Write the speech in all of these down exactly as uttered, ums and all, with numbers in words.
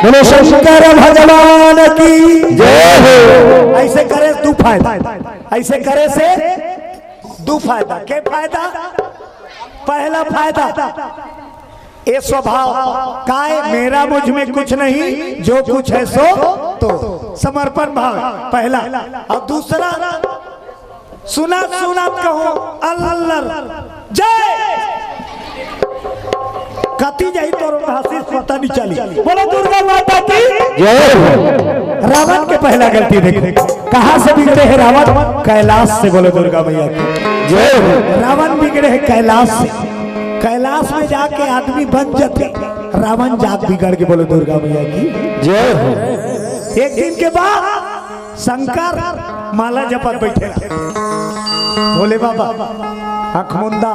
बोलो शंकर भगवान की जय हो। ऐसे करे दू फायदा, ऐसे करे से दू फायदा। के फायदा? पहला फायदा, ये स्वभाव काय, मेरा मुझ में कुछ नहीं, जो कुछ है सो तो समर्पण भाव, पहला। और दूसरा, सुनत सुनत कहूं अल्लर जय। कति जाही तोर आशीष पता नहीं चली। बोलो दुर्गा माता की जय हो। रावण के पहला गलती देखो, कहां से बिगड़े हैं रावण? कैलाश से। बोलो दुर्गा मैया की जय हो। रावण बिगड़े हैं कैलाश से। कैलाश में जाके आदमी बन जाते, रावण जात बिगड़ के। बोलो दुर्गा मैया की जय हो। एक दिन के बाद शंकर माला जपत बैठे रहे। भोले बाबा आंख मुंदा,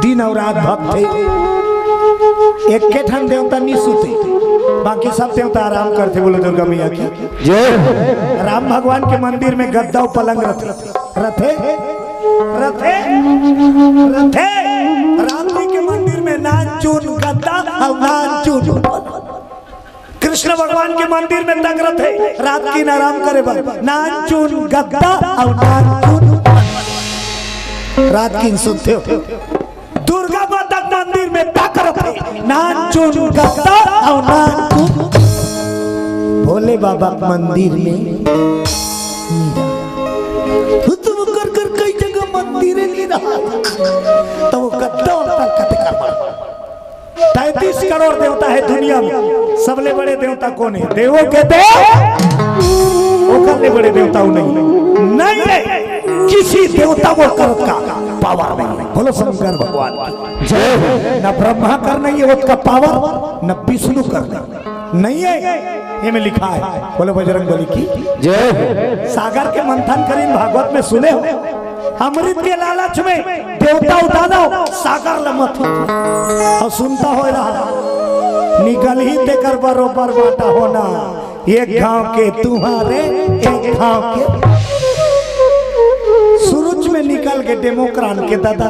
दिन और रात भक्त थे। एक के ठन देवता नहीं सुते, बाकी सब देवता आराम करते। बोलो दुर्गा मैया की जय हो। राम भगवान के मंदिर में गद्दा और पलंग रथे, रथे, रथे, रथे। राम जी के मंदिर में नानचुन गद्दा और नानचुन पलंग। कृष्ण भगवान के मंदिर में तक रथे, रात किन आराम करे बर नानचुन गद्दा और नानचुन, रात किन सुनते हो। दुर्गा माता के मंदिर में तक रथे, नानचुन गद्दा और नानचुन। भोले बाबा के मंदिर में तुम कर कर कई जगह मंदिर नहीं रहा, तो वो गद्दा और तक कते कर। तैंतीस करोड़ देवता है दुनिया में, सबले बड़े देवता कौन है? देवों के देव, ओकर ले बड़े देवता नहीं, नहीं है। किसी देवता को कर का पावर नहीं है। बोलो शंकर भगवान की जय हो। न ब्रह्मा कर नहीं है उसका पावर, न विष्णु कर नहीं, नहीं है। ये में लिखा है, बोलो बजरंग बली की जय हो। सागर के मंथन करीन, भागवत में सुने हो, अमृत के लालच में देवता उतार दो, सागर ल मत हो। और सुनता हो रहा, निकल ही तेकर बरोबर बाटा होना, एक गांव के तुम्हारे, एक गांव के। सुरुच में निकल के डेमोक्रान के दादा,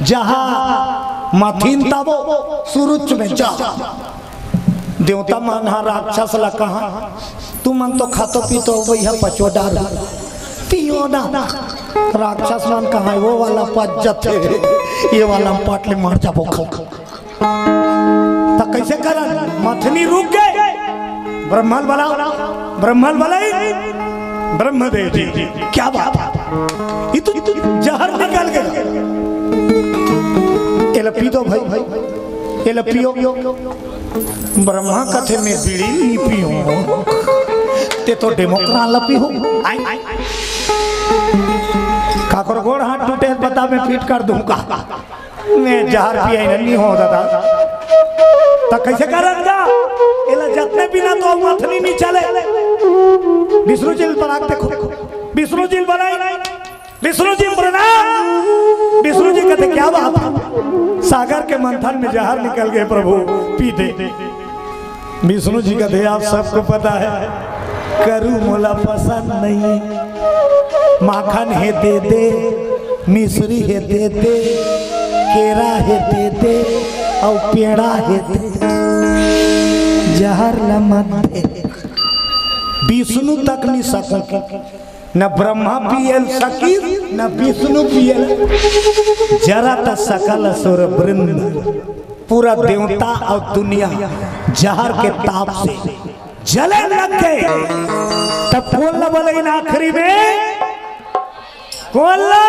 जहां मथिन तबो सुरुच में जा। देवता मन ह राक्षस ला कहा, तुमन तो खातो पीतो भैया पचो डार पियो ना। राक्षस मन कहा, वो वाला पच जथे, ये वाला हम पाट ले मर जाबो। त कैसे करन? मथनी रुक गए। ब्रह्मल बला, ब्रह्मल बलाई, ब्रह्मदेव जी, क्या बात है, ये तो जहर निकल गया। एला पी दो भाई, एला पियो। ब्रह्मा कथे, मैं बीड़ी नहीं पीऊं, ते तो डेमोक्रान ला पीहू। आई, आई। काकर गोड़ हाथ टूटे, बता, मैं फिट कर दूंगा। मैं जहर पिए नहीं हो दादा। त कैसे करन गा? एला जतने बिना तो मथनी नहीं चले। विष्णु जी पराग देखो, विष्णु जी बनाई, विष्णु जी प्रणाम। विष्णु जी कहते, क्या बात है? सागर के मंथन में जहर निकल गए प्रभु, पी दे। विष्णु जी कहते, आप सबको पता है, करू मोला पसंद नहीं। माखन हे दे दे, मिश्री हे दे दे, केरा हे दे दे, और पेड़ा हे दे दे, जहर ला मत दे। विष्णु तक नहीं सकूं, न ब्रह्मा पियल सकीस, न विष्णु पियल। जरत सकल सुर वृंद, पूरा देवता और दुनिया जहर के ताप से जले लग गए। तब कौन ला बोले इन आखिरी में? कौन ला?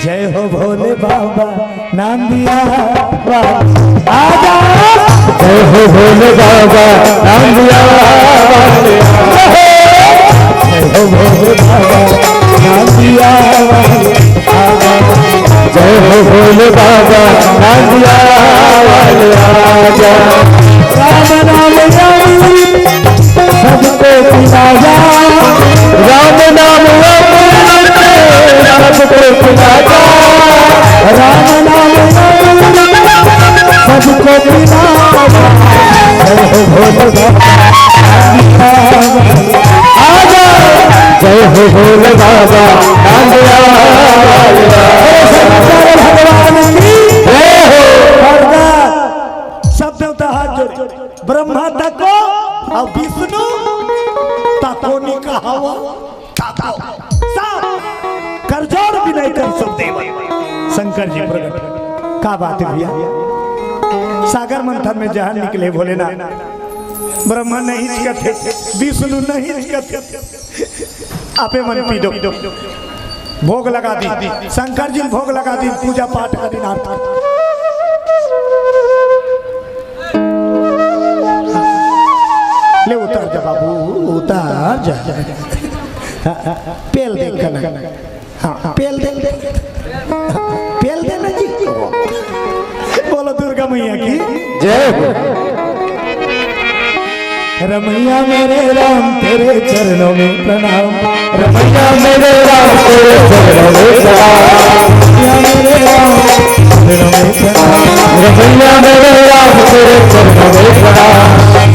जय हो भोले बाबा नांदिया वाले आजा। जय हो भोले बाबा नांदिया वाले आजा। जय हो भोले बाबा नांदिया वाले आजा। जय हो भोले बाबा नांदिया वाले आजा। राम नाम अमृत सबको पिलाया। राम नाम अमृत सबको पिलाया। राम नाम अमृत सबको पिलाया। जय हो भोले बाबा। आजा। जय हो भोले बाबा। नांदिया वाले। शंकर भगवान की जय हो। सब देवता हाथ जोड़े। ब्रह्मा तको अउ विष्णु तको नी कहावो। तको। सब करजोड़ विनय कर सब देवल। शंकर जी प्रकट। का बात हे भइया? सागर मंथन में जहर निकले भोलेनाथ। ब्रह्मा नहीं कथे, विष्णु नहीं कथे। आपे मन पी दो। भोग लगा दी, शंकर जी भोग लगा दी, पूजा पाठ करी नाथ। ले उतार जा बाबू, उतार जा। पेल दे कनक। हाँ, पेल दे। पेल दे ना जी। बोलो दुर्गा मैया की। जय हो। रमैया मेरे राम तेरे चरणों में प्रणाम। रमैया मेरे राम तेरे चरणों में प्रणाम। रमैया मेरे राम तेरे चरणों में प्रणाम। रमैया मेरे राम तेरे चरणों में प्रणाम।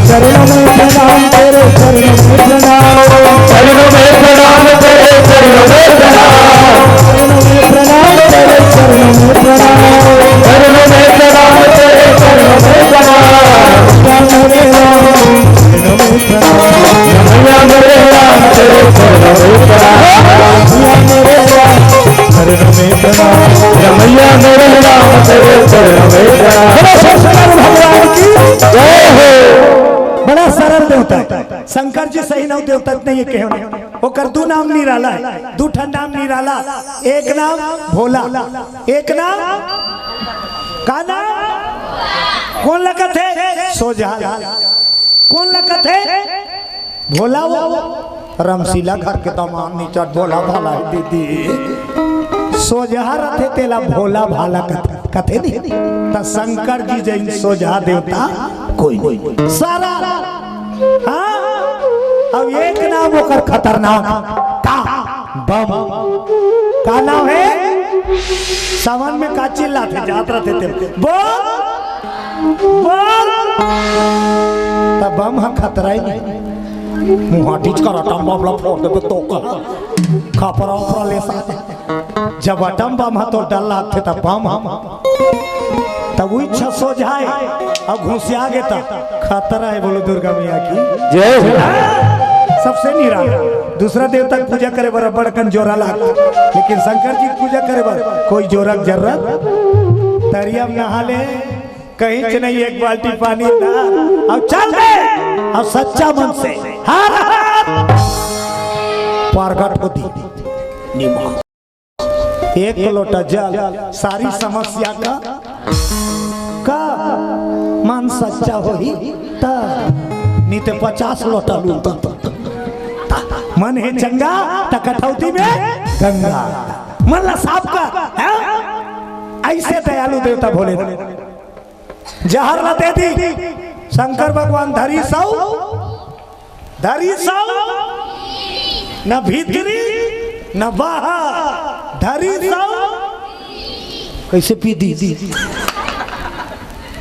चरणों में प्रणाम तेरे चरणों में प्रणाम। चरणों में प्रणाम तेरे चरणों में प्रणाम। चरणों में प्रणाम तेरे चरणों में प्रणाम। चरणों में प्रणाम तेरे चरणों में प्रणाम। रमैया मेरे राम, रमैया मेरे राम तेरे चरणों में प्रणाम। रमैया मेरे राम, चरणों में प्रणाम। रमैया मेरे राम तेरे चरणों में प्रणाम। बोलो शंकर भगवान की जय हो। बड़ा सरल देवता हे शंकर जी, सही नाम देवता नहीं हे, कहो नहीं। ओकर दू नाम निराला हे, दू ठन नाम निराला। एक नाम भोला, एक नाम का नाम? कोन ला कथे? सोझा। कोन ला कथे? भोला वो रमशीला घर के दमांद निचट भोला भाला हे दीदी। सोझा रथे तेला भोला भाला कथे, कथे नहीं। त शंकर जी जैन सोझा देवता कोई नहीं। सारा, हाँ? अब एक नाम ओकर खतरनाक, का? बम। का नाम हे? सावन में का चिल्लाथे, जात रथे ते, बम, बम। त बम ह खतरा ही नहीं। मुहाटीच कर atom bomb ला फोड़ देबे तो का? खपरा उपरा ले सा। जब atom bomb ह तो डर लागथे, त बम ह। तब वो इच्छा सोझाए, अब घुसिया गे त खतरा हे। बोलो दुर्गा मैया की जय हो। सबसे निराला। दूसरा देवता के पूजा करे बर बड़कन जोरा लाग, लेकिन शंकर जी के पूजा करे बर कोई जोरा के जरूरत। तरिया में नहा ले, कहीं से नहीं, एक बाल्टी पानी ला, अब चल दे, अब सच्चा मन से हर हर प्रगट हो दी निमा। एक लोटा जल सारी समस्या का, का मन सच्चा होही त, नहीं ते पचास लोटा लूटा। मन हे चंगा त कठौती में गंगा। मन ला साफ कर, हैं? ऐसे दयालु देवता भोलेनाथ। जहर ला दे दी शंकर भगवान, धरी सौ, धरी सौ, न भीतरी न बाहर, धरी सौ। कैसे पी दी?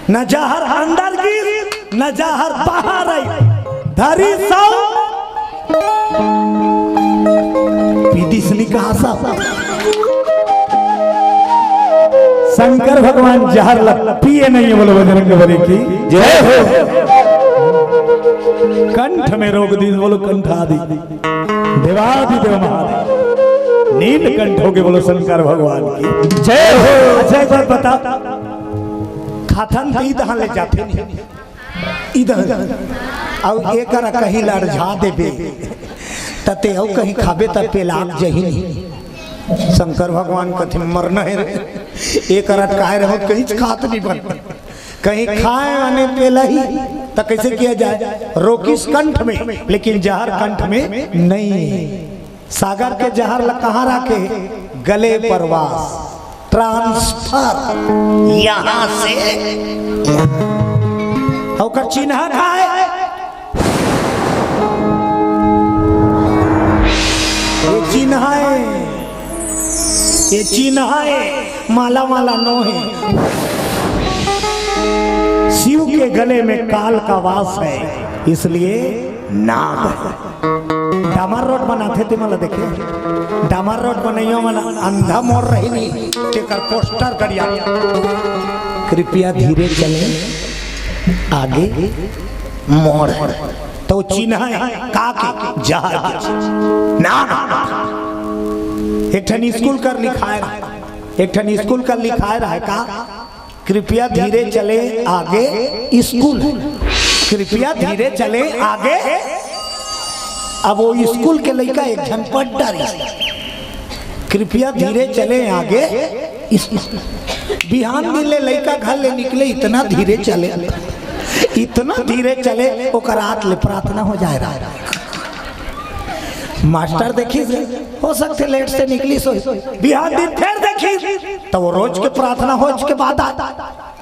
न जहर अंदर गिस, न जहर बाहर आई, धरी सौ। पी दिस नी कहा सा। शंकर भगवान जहर ला पिए नहीं हे, बोलो बजरंग बली की जय हो। कंठ में रोक दिस, बोलो कंठादि देवादिदेव महादेव। नीलकंठ हो गे, बोलो शंकर भगवान की जय हो। अच्छा, एक बात बता, खाथन त ई तहाँ ले जाथे नहीं, इधर, अउ एकरा कहीं लड़झा देबे, त ते अउ कहीं खाबे, त पेलाक जही नहीं। शंकर भगवान कथे मरना हे रे, एकरा काय रहो, कहीं खात नहीं बन, कहीं खाए आने पेलही, त कैसे किया जाए? रोकिस कंठ में, लेकिन जहर कंठ में नहीं। सागर के जहर ला कहाँ राखे? गले पर वास, ट्रांसफर, यहाँ से यहाँ। ओकर चिन्हा काय? ये चिन्हा हे, ये चिन्हा हे, माला माला नो हे। शिव के गले में काल का वास है, इसलिए नाग है। डामर रोड बनाथे ते मन ला देखे, डामर रोड बनइया मन अंधा मोर रही नहीं, तेकर पोस्टर करिया। कृपया धीरे चलें, आगे मोड़, त वो चिन्ह हे का के? जहर के। ना, ना, ना। एक ठन स्कूल कर लिखाय रहे, एक ठन स्कूल कर लिखाय रहे का, कृपया धीरे चले आगे स्कूल, कृपया धीरे चले आगे। अब वो स्कूल के लइका एक झन पट डारिस, कृपया धीरे चले आगे। इस, बिहान दिन ले लइका घर ले निकले, इतना धीरे चले, इतना धीरे चले, ओकर आत ले प्रार्थना हो जाय रहा। मास्टर देखिस, हो सकथे लेट से निकलिस होही, बिहान दिन फेर देखिस, त वो रोज के प्रार्थना हो के बाद आ,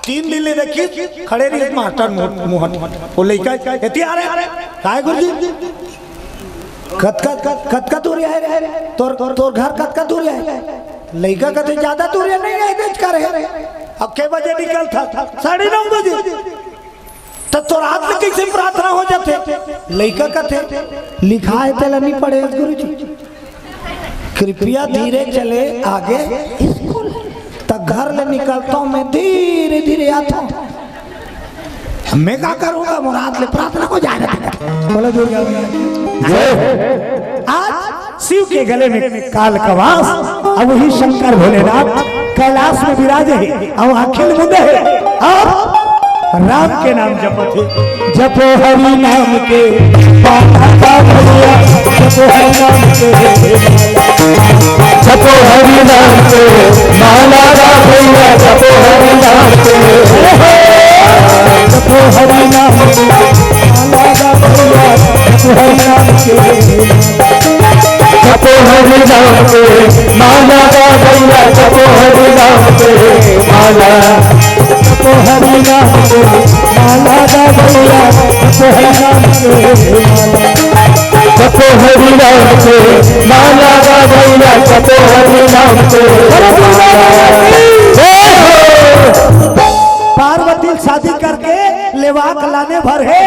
तीन दिन ले देखिस, खड़े रहिस मास्टर मुंह, मुंह, वो लइका, "एती आ रे, काय गुरुजी?" "कतका, कतका दूर हे रे? तोर, तोर घर कतका दूर हे?" लइका कथे, "ज्यादा दूर हे नहीं हे, एदे च कर हे।" "अब के बजे निकलथस?" "साढ़े नौ बजे।" "त तोर आत ले कइसे प्रार्थना हो जाथे?" लइका कथे, "लिखाय हे तेला नहीं पढ़े हस गुरुजी, कृपया धीरे चले आगे स्कूल।" त घर ले निकलथंव मैं, धीरे धीरे आथंव। मैं का करूंगा, मोर आत ले प्रार्थना हो जाय रहा। बोलो दुर्गा मैया की। जय हो। आज शिव के गले में काल कवास, अब वही शंकर भोलेनाथ कैलाश में विराजे हे, अब आँखी ल मूंदे हे, अब राम के नाम जपत हे। जपो हरि नाम के, जपो हरि नाम के, जपो हरि नाम के, माला गा भैया, जपो हरि नाम के, जपो हरि नाम के, माला गा भैया, जपो हरि नाम के, जपो हरि नाम के, माला गा भैया, जपो हरि नाम के, माला, जपो हरि नाम के, माला गा भैया, जपो हरि नाम के, माला। जपो हरि नाम के, माला गा भैया, जपो हरि नाम के। जय हो। पार्वती शादी करके लेवाक लाने भर हे,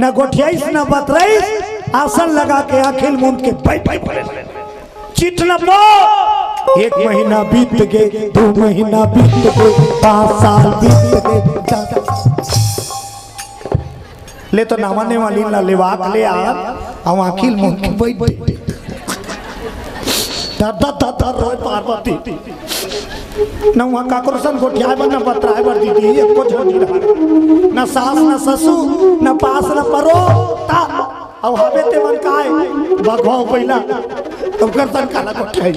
न गोठियाइस, न बतराइस, आसन लगा के आँखी ल मूंद के बैठ, बैठ, बैठ। चित न पो। एक महीना बीत गे, दू महीना बीत गे, पाँच साल बीत गे, दस ले तो नवा नेवालिन ला लेवाक ले आ, अउ आँखी ल मूंद के बइठ, बइठ। दर, दर, दर, दर रोय पार्वती। न उहाँ काकरो संग गोठियाय बर, न बतराय बर दीदी, एको झन नइ रहय। न सास, न ससुर, न पास, न परो, ता, अउ हवे तेमन काय, बघवा बइला, ओकर संग काला गोठियाही।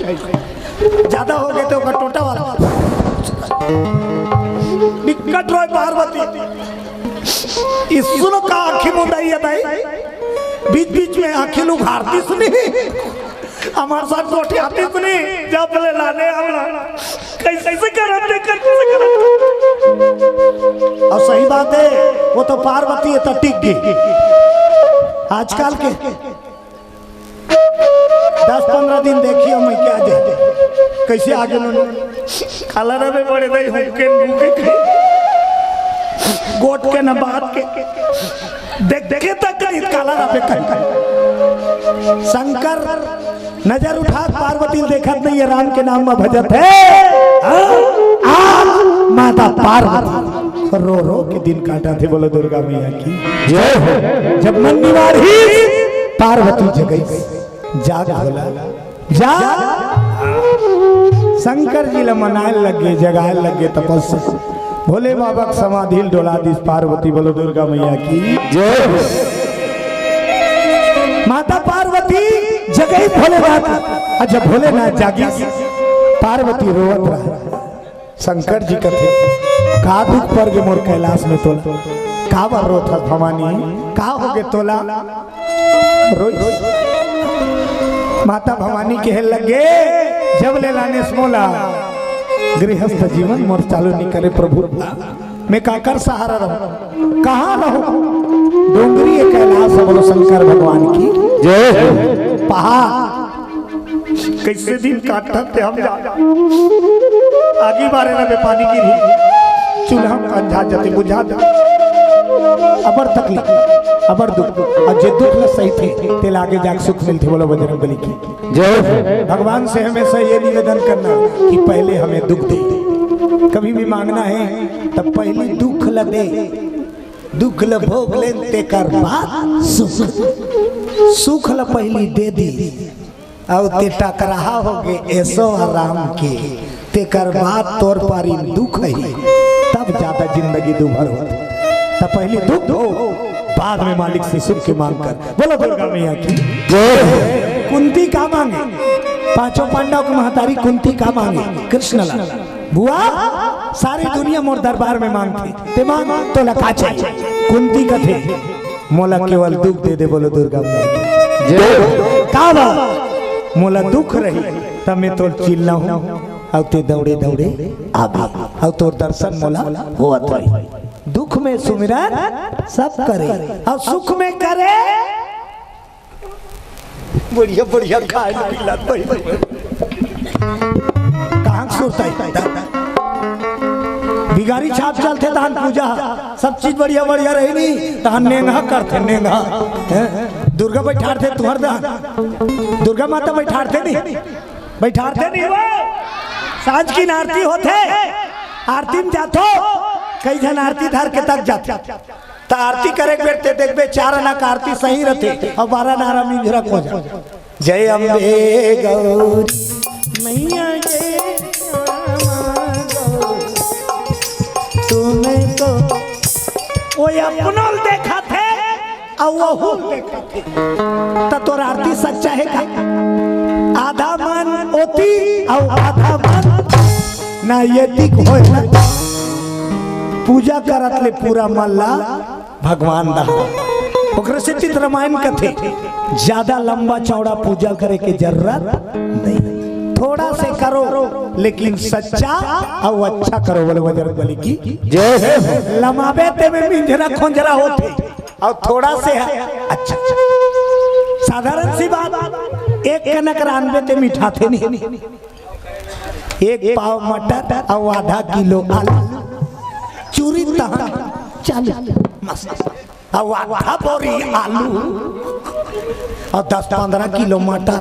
जादा हो गे त ओकर टोटा वाला। बिकट रोय पार्वती। ईसु नो का आँखी मुंदाही हे दाई, बीच-बीच में आँखी ल उघारतिस नहीं, हमर साथ गोठियातिस नहीं, जब ले लाने हमला, कइसे करत हे, कइसे करत हे। अउ सही बात हे, वो तो पार्वती हे त टिक गे। आजकल के दस पंद्रह दिन देखियो मैं क्या दे, कइसे आगे मन काला रबे बड़े दाई, हुके भूखे के गोठ के न बात के देख, देखे तक नहीं काला रबे कहीं। शंकर नजर उठा पार्वती ल देखत नहीं हे, राम के नाम में भजत हे। हाँ? आज माता पार्वती रो रो के दिन काटत हे। बोलो दुर्गा मैया की जय हो। जब मन निवारिस, पार्वती जगइस, जाग भोला, जाग। शंकर जी ल मनाय लग गे, जगाय लग गे तपस्या। भोले बाबा के समाधि ल डोला दिस पार्वती। बोलो दुर्गा मैया की जय हो। माता पार्वती जगइस भोलेनाथ, अउ जब भोलेनाथ जागिस, पार्वती रोवत रहा। शंकर जी कथे, "का दुख पर गे मोर कैलाश में तोला? काबर रोथस भवानी? का हो गे तोला?" रोइस। माता भवानी कहे लगे, "जब ले लानेस मोला, गृहस्थ जीवन मोर चालू नइ करे प्रभु। मैं काकर सहारा रहूं? कहाँ रहूं?" डोंगरी ए कैलाश हे, बोलो शंकर भगवान की जय हो। पहाड़ कइसे दिन काटत हे हम जा। आगी बारे रबे पानी गिरही, चूल्हा में अंझा जते बुझा दे। अबर तकलीफ, अबर दुख, अउ जे दुख ल सहिथे, तेला आगे जाके सुख मिलथे। बोलो बजरंग बली की जय हो। भगवान से हमेशा ये निवेदन करना कि पहले हमें दुख दे। कभी भी मांगना हे, त पहली दुख ल दे। दुख ल भोग लेन तेकर बाद सुख, सुख ल पहिली दे दी, अउ ते टकराहा होगे ऐसो आराम के, तेकर बाद तोर पारी दुख ही, तब ज्यादा जिंदगी दुभर होथे। त पहिली दुख भोग, बाद में मालिक से सुख के मांग कर। बोलो दुर्गा मैया की। कुंती का मांगे? पांचों पांडव के महतारी कुंती का मांगे? कृष्ण ला। बुआ, सारी दुनिया मोर दरबार में मांगथे, ते मांग, तोला का चाहिए? कुंती कथे, मोला केवल दुख दे दे। बोलो दुर्गा मैया की। जय हो। का बा? मोला दुख रही, त मैं तोर चिल्लाहूं, अउ ते दौड़े दौड़े आबे, अउ तोर दर्शन मोला होवत रही। दुख में सुमिरन सब करे, अउ सुख में करे। बढ़िया बढ़िया खाए पीला बढ़िया। कहाँ सुरता है? बिगारी छाप चलथे तहन पूजा, सब चीज बढ़िया बढ़िया रही नहीं, तहन नेंगा करथे नेंगा। हैं? दुर्गा बैठारथे तुहर दहन, दुर्गा माता बैठारथे नहीं, बैठारथे नहीं वो। सांझ की आरती होथे, आरती में जाथो, कई झन आरती धर के तक जाथे। त आरती करे के बेर ते देखबे, चार आना का आरती सही रथे, अउ बारह आना मींझरा खोजा। जय अम्बे गौरी मैया, जय श्यामा गौरी, तुम्हें तो वो अपनो ल देखथे, अउ वहू ल देखथे। त तोर आरती सच्चा हे का? आधा मन ओती, अउ आधा मन ना, ये दिख होय ना। पूजा करत ले पूरा मन ला भगवान दहा। ओकरे सेती त रामायण कथे, ज्यादा लंबा चौड़ा पूजा करे के जरूरत नहीं, थोड़ा से करो, लेकिन सच्चा अउ अच्छा करो। बोले बजरंग बली की जय हो। लमाबे ते में मिंझरा खोंझरा होथे, अउ थोड़ा से है, अच्छा, साधारण सी बात, एक कनक रांधबे ते मिठाथे नहीं। एक पाव मटर अउ आधा किलो आलू, चूरी तहन चालीस, मस्त। अउ आधा बोरी आलू अउ दस पंद्रह किलो मटर,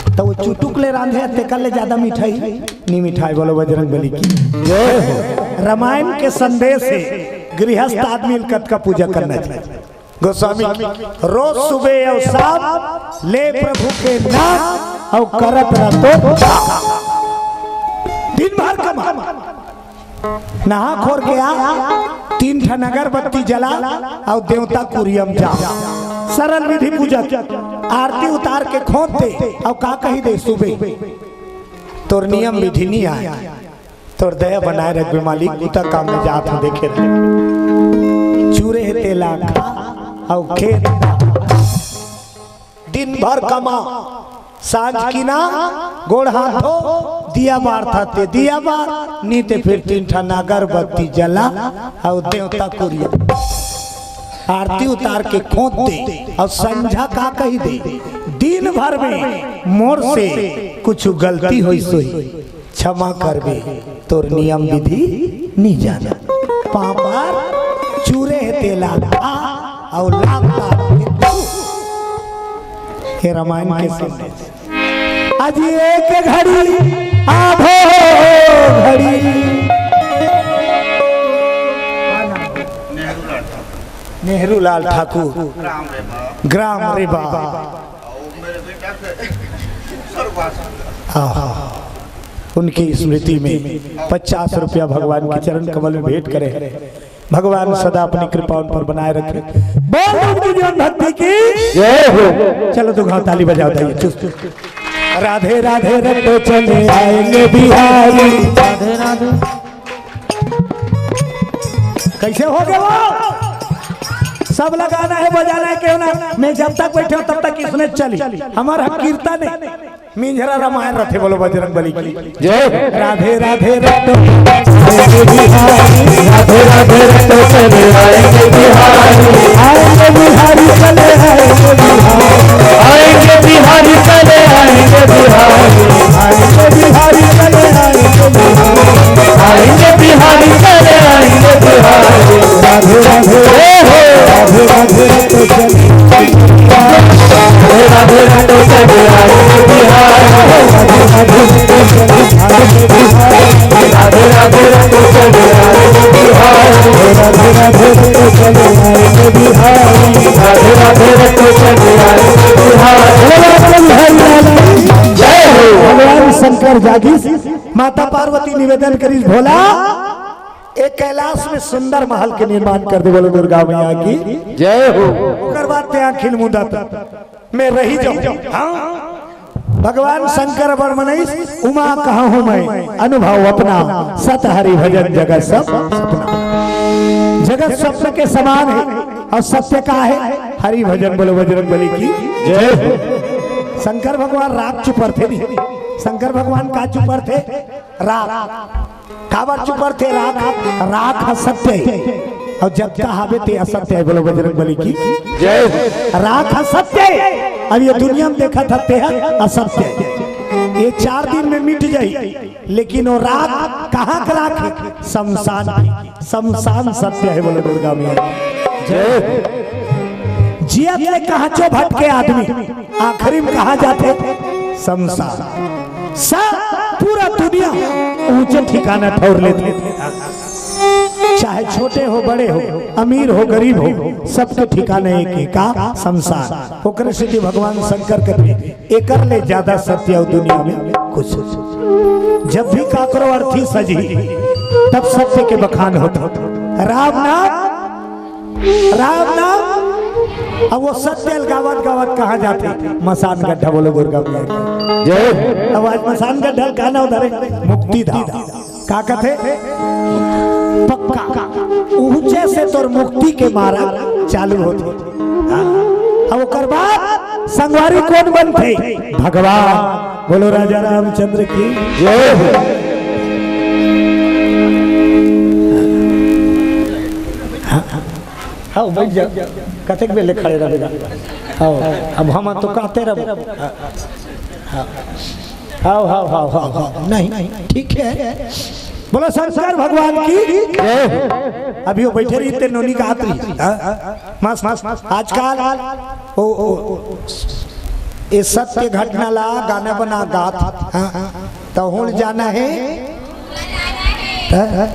त वो चुटुक ले रांधे, तेकर ले ज्यादा मिठाई नहीं मिठाई। बोलो बजरंग बली की। रामायण के संदेश हे, गृहस्थ आदमी ल कतका पूजा करना चाहिए। गोस्वामी, रोज सुबह अउ शाम ले प्रभु के नाम अउ करत रहतो। दिन भर कमा, नहा खोर के आ, तीन ठन अगरबत्ती जला अउ देवता कुरियम जा। सरल विधि पूजा, आरती उतार के खोंद दे अउ का कही दे, सुबह तोर नियम विधि नहीं आय। तोर दया बनाए रखबे मालिक, उता काम में जात हूँ देखे रहे। चूरे हे तेला खा, अउ खेत दिन भर कमा, सांझ किना गोड़ हाथ धो, दिया बारथा ते दिया बार, नी ते फिर तीन ठन अगरबत्ती जला, अउ देवता कुरिया आरती उतार के खोंद दे, अउ संझा का कही दे, दिन भर में मोर से कुछ गलती होइस होही, क्षमा करबे, तोर नियम विधि नी जाना। पांव पर चूरे हे तेला खा, अउ लाभ पाप के तू। हे रामायण के संदेश। आज एक घड़ी आधो घड़ी। नेहरू लाल ठाकुर, ग्राम रेबा। हाँ, हाँ। उनकी स्मृति में पचास रुपया भगवान के चरण कमल में भेंट करे। भगवान सदा अपनी कृपा उन पर बनाए रखे। बोल उनकी जीवन भक्ति की जय हो। चलो तो घाव ताली बजाओ, ताली चुस्त। राधे राधे रटो चले आएंगे बिहारी। राधे राधे। कैसे हो गए वो? सब लगाना है, बजाना है, क्यों ना? मैं जब तक बैठे हूँ, तब तक इसमें चली। हमारा कीर्तन है। मिंझरा रामायण रथे, बोलो बजरंग बली की जय। राधे राधे रटो, राधे राधे रटो, चले आएंगे बिहारी। आएंगे बिहारी, चले आएंगे बिहारी। आएंगे बिहारी, चले आएंगे बिहारी। आएंगे बिहारी, चले आएंगे बिहारी। आएंगे बिहारी, चले आएंगे बिहारी। राधे राधे, ओ हो। राधे राधे रटो, चले राधे राधे रटो चले आए बिहार। राधे राधे रटो चले आए बिहार। राधे राधे रटो राधे राधे रखो चंद्राल बिहारी। जय हो। भगवान शंकर जागिस, माता पार्वती निवेदन करिस, भोला, एक कैलाश में सुंदर महल के निर्माण कर दे। बोलो दुर्गा मैया की जय हो। ओकर बाद ते आँखिन मुंदत में रही जाऊं। हाँ। भगवान शंकर बर मनइस, उमा कहाँ हूँ मैं, अनुभव अपना, सत हरि भजन जगत सब सपना। जगत स्वप्न के समान है और सत्य का है हरि भजन। बोलो बजरंग बली की जय हो। शंकर भगवान राख चुपरथे नहीं, शंकर भगवान का चुपरथे? राख। काबर चुपरथे राख? राख ह सत्य है और जब कहावे ते असत्य है। बोलो बजरंग बली की जय हो। राख ह सत्य है। अब ये दुनिया में देखा था ते ह असत्य है, ये चार दिन में मिट जाई, लेकिन वो राख कहाँ का राख है? शमशान की। शमशान सत्य है। बोलो दुर्गा मैया की जय हो। जियत ले कहाँ चो भटके आदमी, आखिरी में कहाँ जाथे? शमशान। सब पूरा दुनिया ऊंचे ठिकाना ठौर लेथे, चाहे छोटे हो बड़े हो, अमीर हो गरीब हो, सबके ठिकाने एक ही का? शमशान। ओकरे सेती भगवान शंकर कथे, एकर ले ज्यादा सत्य अउ दुनिया में कुछ नहीं। जब भी काकरो अर्थी सजही, तब सत्य के बखान होथे। राम नाम, राम नाम। अब वो सत्य गावत गावत कहाँ जाथे? मसान गड्ढा। बोलो दुर्गा मैया की जय। अब आज मसान गड्ढा का नाम धरे? मुक्ति धाम। का कथे? पक्का ऊंचे से तोर मुक्ति के मार्ग चालू होथे। हाँ। अब ओकर बाद संगवारी कोन बनथे? भगवान। बोलो राजा रामचंद्र की जय हो। हाँ, बैठ जा। कतेक बेले खड़े रहे? हाँ, अब हम तो कहते रहो। हाँ, हाँ, हाँ, हाँ, हाँ, नहीं, नहीं, ठीक है। बोलो शंकर भगवान की जय हो। अभी वो बैठे रही ते नोनी गात रही। हाँ? मस्त, मस्त, मस्त। आजकल ओ, ओ, ओ, ए सत्य घटना ला गाना बना गात। हाँ? तहुल जाना है। हाँ?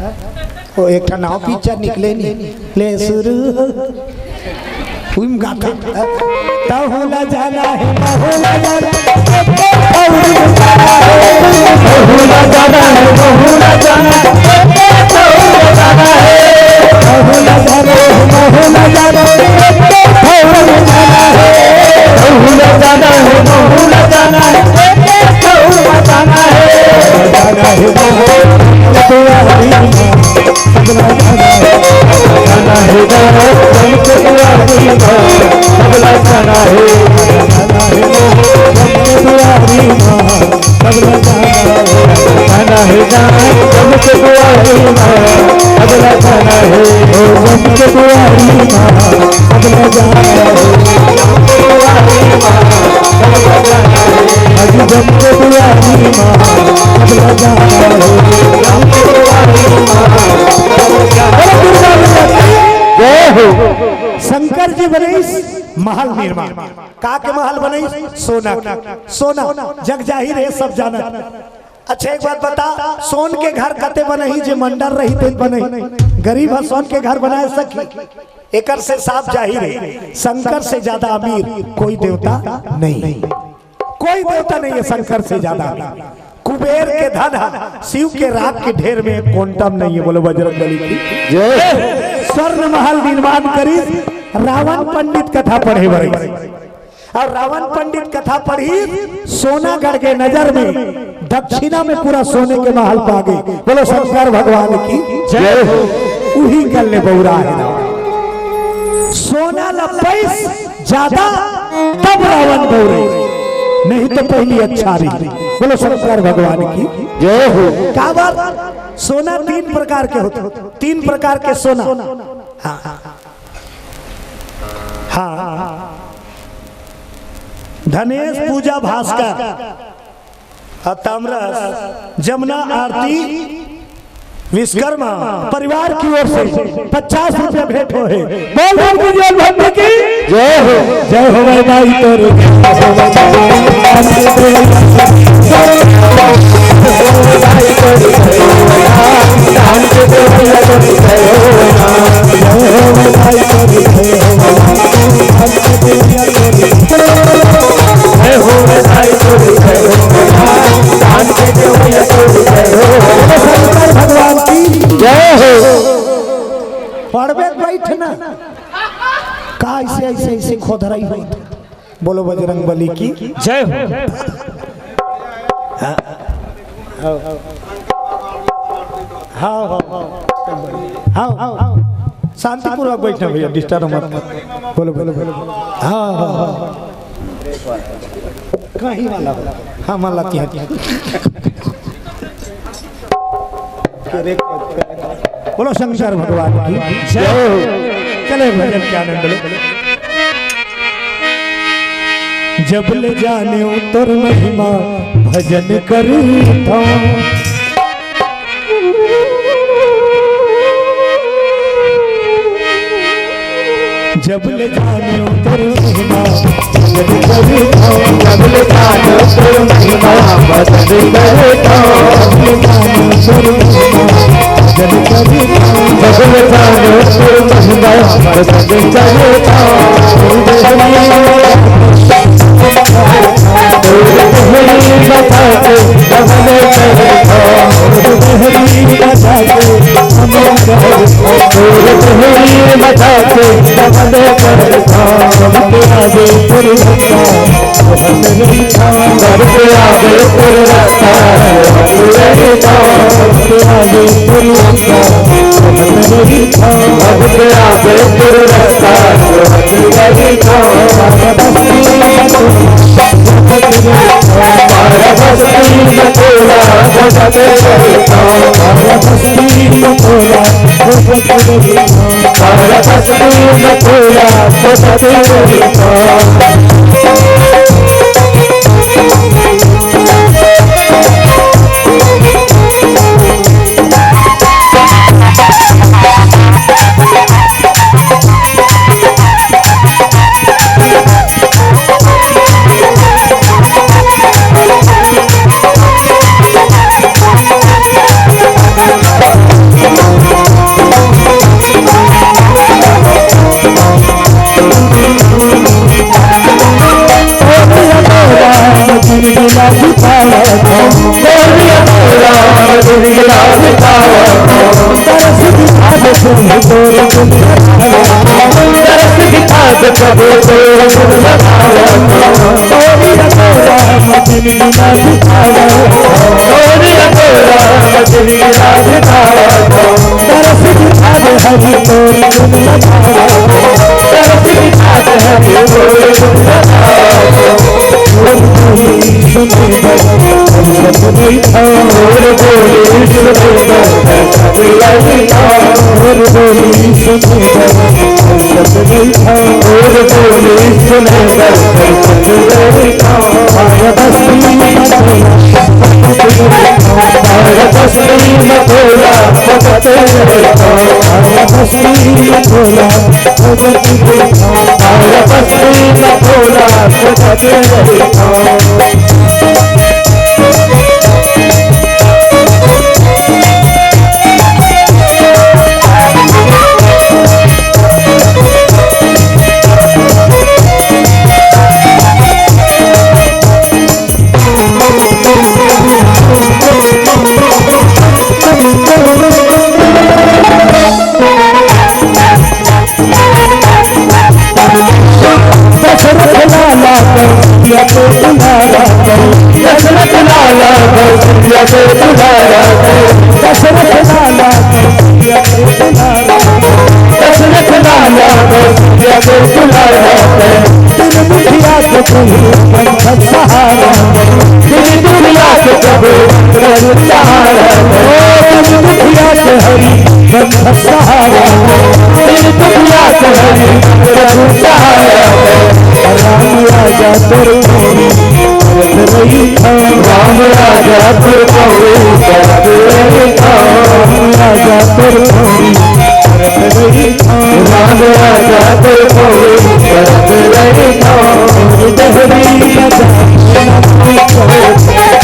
ओ एक ठा नाव पिक्चर निकले नी, ले शुरू। उइम गाथे। तहुला जाना है, तहुला जाना है, तहुला जाना है, तहुला जाना है, तहुला जाना है, तहुला जाना है, तहुला जाना है, तहुला जाना है, तहुला जाना है, तहुला जाना है, तहुला जाना है, तहुला जाना है। जय हो। शंकर जी बनइस महल निर्माण। का के महल बनइस? सोना के। सोना जग जाहिर है, सब जानत। अच्छा, एक बात बता, सोन के घर कते बनही? जे मंडर रही ते बनही। गरीब ह सोन के घर बनाए सकही? एकर से साफ जाहिर है, शंकर से ज्यादा अमीर कोई देवता नहीं, कोई देवता नहीं है शंकर से ज्यादा अमीर। कुबेर के धन ह, शिव के राख के ढेर में कोंटम नहीं है। बोलो बजरंग बली की जय। स्वर्ण महल निर्माण करिस, रावण पंडित कथा पढ़े बर। और रावण पंडित कथा पढ़ी, सोना गड़ के नजर में, दक्षिणा में पूरा सोने के महल पागे। बोलो शंकर भगवान की जय हो। उही कर ले बौरा है रावण। सोना ला पैस ज्यादा, तब रावण बौरे, नहीं तो पहली अच्छा रही। बोलो शंकर भगवान की जय हो। काबर? सोना तीन प्रकार के होथे, तीन प्रकार के सोना। हाँ, हाँ, हाँ, हाँ। धनेश पूजा भास्कर, आ, ताम्रस, जमुना आरती, विश्वकर्मा परिवार की ओर से पचास रुपया भेंट होहे। बोल बोल गुंजन भट्ट की जय हो। जय हो भाई, भाई तोरे। शंकर भगवान की जय हो। पड़बे बैठ ना। का ऐसे, ऐसे, ऐसे खोधराई होई? बोलो बजरंग बली की जय हो। हाँ, हाँ, हाँ। हाँ, हाँ। शांतिपूर्वक बैठना भैया, डिस्टर्ब मत। बोलो, बोलो, बोलो। हाँ, हाँ, हाँ। कहीं वाला हो। हाँ, मान लाती है। बोलो शंकर भगवान की जय हो। चले भजन के आनंद लो। जब ले जाने तोर महिमा भजन करूँ, जब ले जाने तोर महिमा भजन करूँ, जब ले जाने तोर महिमा भजन करूँ, जब ले जाने तोर महिमा भजन करूँ, जब ले जाने तोर महिमा भजन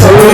करूँ।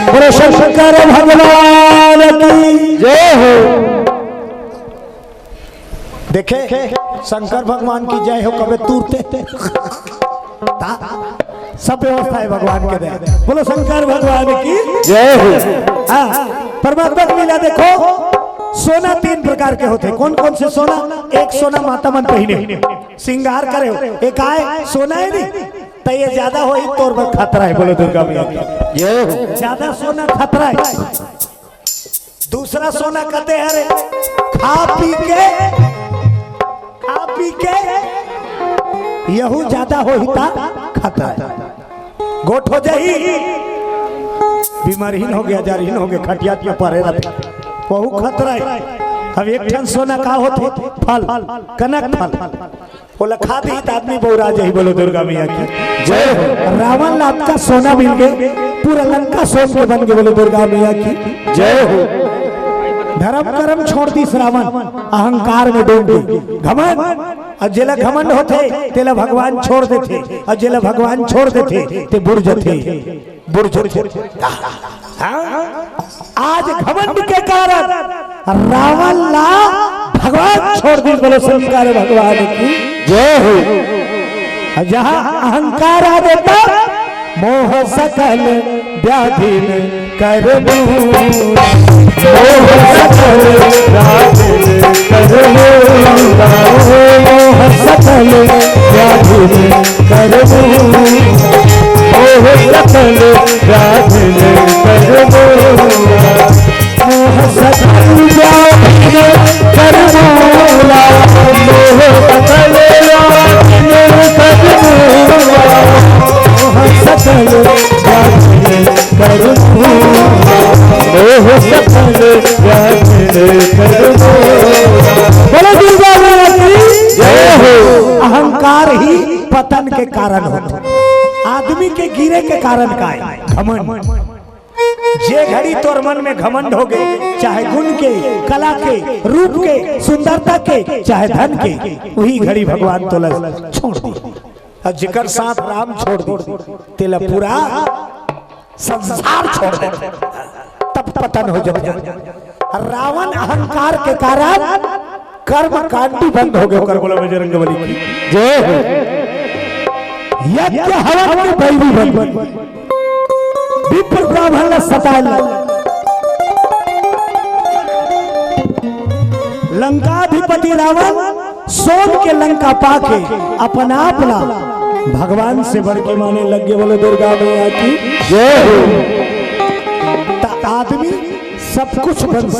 बोलो शंकर भगवान की जय हो। देखे, शंकर भगवान की जय हो कबे तुरते। ता, सब व्यवस्था है भगवान के दया। बोलो शंकर भगवान की जय हो। हाँ, परमात्मा की लीला देखो, सोना तीन प्रकार के होथे। कौन कौन से सोना? एक सोना माता मन पहिने, श्रृंगार करे हो, एक आय सोना है नहीं, तो ये ज्यादा होही तोर बर खतरा है। बोलो दुर्गा मैया की। जय हो। ज्यादा सोना खतरा है। दूसरा सोना कहते हैं, अरे, खा पी के, खा पी के यहू ज्यादा होही ता खतरा है। गोठ हो जाही, बीमारहीन हो गया, आजारहीन हो गया, खटिया पे पड़े रहते, वहू खतरा है। अब एक ठन सोना का होथे? फल, कनक फल। ओला खा दिही त आदमी बौरा जाही। बोलो दुर्गा मैया की जय हो। रावण ला अतका सोना मिल गे, पूरा लंका सोन के बन गे। बोलो दुर्गा मैया की जय हो। धर्म करम छोड़ दिस रावण, अहंकार में डूब गे, घमंड। अउ जेला घमंड होथे, तेला भगवान छोड़ देथे, अउ जेला भगवान छोड़ देथे, ते बुड़ जथे। बुड़ जथे। हाँ? आज घमंड के कारण रावण ला भगवान छोड़ दिस। बोलो शंकर भगवान की जय हो। जहाँ अहंकार आ जाता, मोह सकल व्याधि में कर दूर। मोह सकल व्याधि में कर दूर। मोह सकल व्याधि में कर दूर। मोह सकल व्याधि में कर दूर। मोह सकल व्याधि में कर दूर। मोह सकल व्याधि में कर दूर। मोह सकल व्याधि में कर दूर। मोह सकल व्याधि में कर दूर। बोलो दुर्गा मैया की जय हो। अहंकार ही पतन के कारण होथे। आदमी के गिरे के कारण का है? घमंड। जे घड़ी तोर मन में घमंड हो गे, चाहे गुण के, कला के, रूप के, सुंदरता के, चाहे धन के, वही घड़ी भगवान तोला छोड़ दी। अउ जेकर साथ राम छोड़ दी, तेला पूरा संसार छोड़ दे, तब पतन हो जाथे। रावण अहंकार के कारण कर्म कांडी बंद हो गे। ओकर बोलो बजरंग बली की जय हो। यज्ञ हवन के बैरी बन, विप्र ब्राह्मण ला सताए ला। लंकाधिपति रावण सोन के लंका पाके अपन आप ला भगवान से बढ़ के माने लग गे। बोलो दुर्गा मैया की जय हो। त आदमी सब कुछ बन